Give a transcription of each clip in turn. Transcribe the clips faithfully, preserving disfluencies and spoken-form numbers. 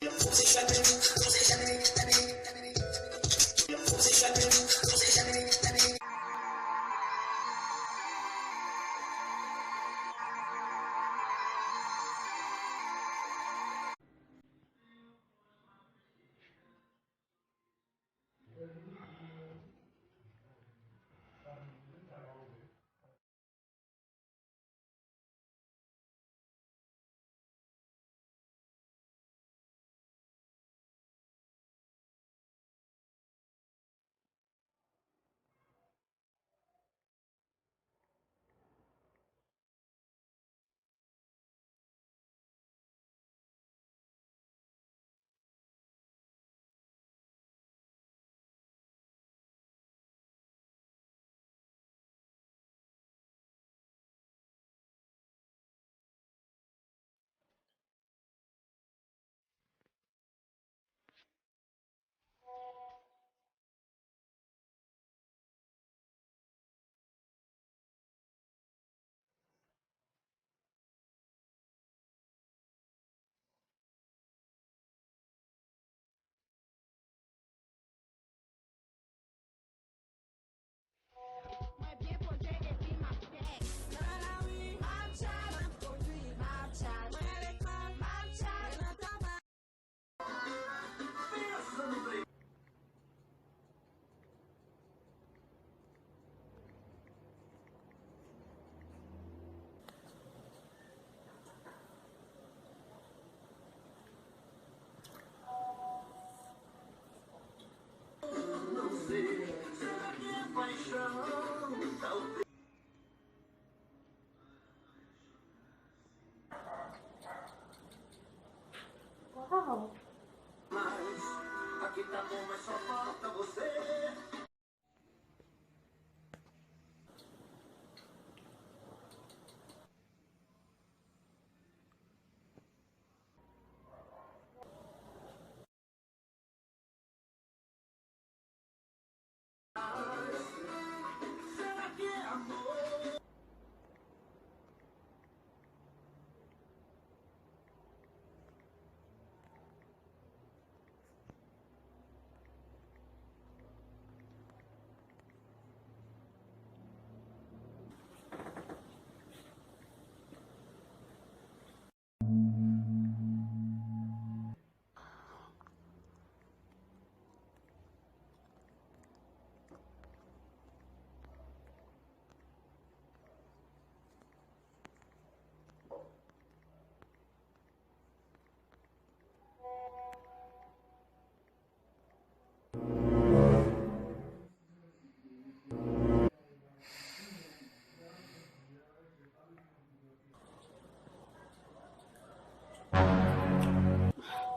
Wow.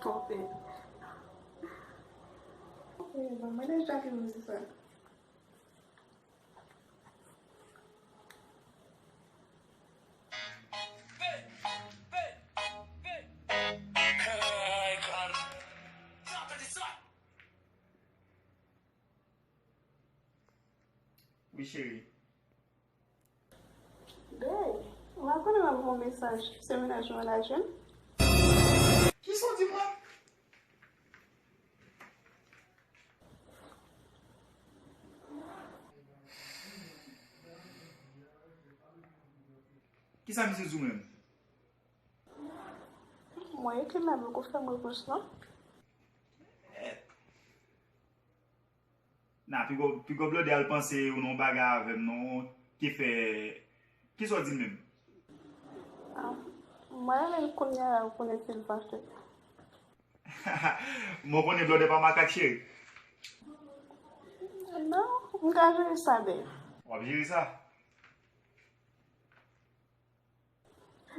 Kanpe. Kanpe, ban mwen deja ki mizik sa. Wi, cheri. Babe, ou pa konnen m ap voye yon mesaj, se mennaj mwen la jwenn. Kisa w di mwen? Kisa misye di w menm? Mwen ekri l la, men ou fè m repons lan. Na, piga w, piga w blòdè al panse ou nan yon bagay avè m non. Kifè, kisa w di l menm? Ah, mwen rele l kounye a la, ou konnen si l fache. Mwen konnen blòdè pa makak, cheri. Non, m ka jere sa, bèl. W ap jere sa?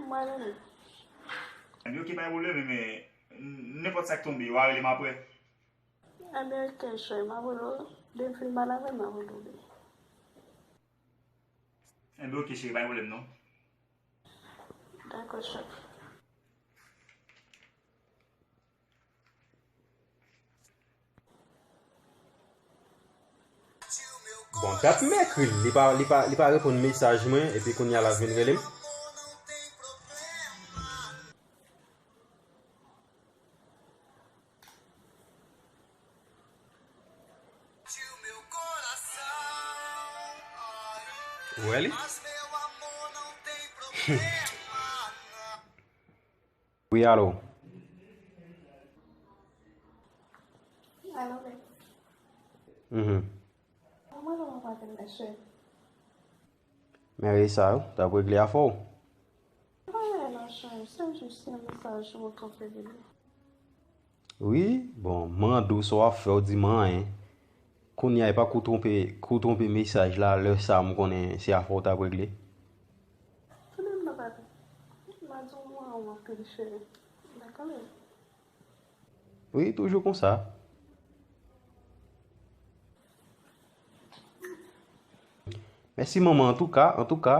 Mwen rele. Ebyen, oke, pa gen pwoblèm, men nenpòt sa k tonbe, w a rele m apre. Ebyen, oke, cheri, m a rele w. Depi m fin pale avè l, m a rele w. Ebyen, oke, cheri, pa gen pwoblèm, non. Dakò, cheri. Bon, dat m ekri l, li pa, li pa, li pa reponn mesaj mwen, epi kounye a l ap vin rele m. Ou wè li? Wi, alo. Alo, men. Mhm. Mwen, mwen pa tande, chè. Men reyisa yo, t ap regle afè w. Mwen pa gen anyen non, chè, se jis yon mesaj mwen twonpe li. Wi, bon, m mande w sa w ap fè, w di m anyen. Kounye a, epa kou twonpe, kou twonpe mesaj la, lè sa a m konnen se afè w t ap regle. Tande m non, papi. M a di w m renmen w anpil, cheri. Dakò, men. Wi, toujou konsa. Mèsi, manman, antouka, antouka.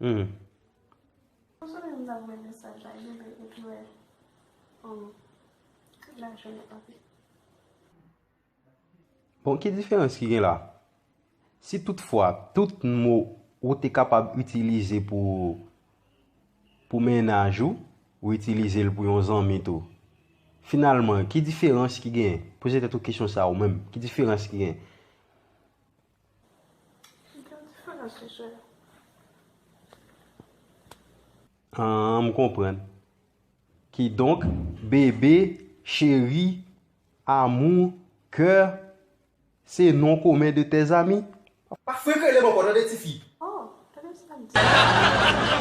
Hmm. Konsa menm nan voye mesaj la, li vle epi wè, um, lajounen, papi. Bon, ki diferans ki gen la? Si toutfwa, tout mo ou te kapab itilize pou, pou mennaj ou, ou itilize l pou yon zanmi tou. Finalman, ki diferans ki gen? Poze tèt ou kesyon sa ou menm. Ki diferans ki gen? Ki diferans ki gen? Ah, m konprann. Kidonk, bebe, cheri, amou, kè, se non komen de tes amis. Pa frenk rele m ankò, tande, tifi. Oh, tande sa l di.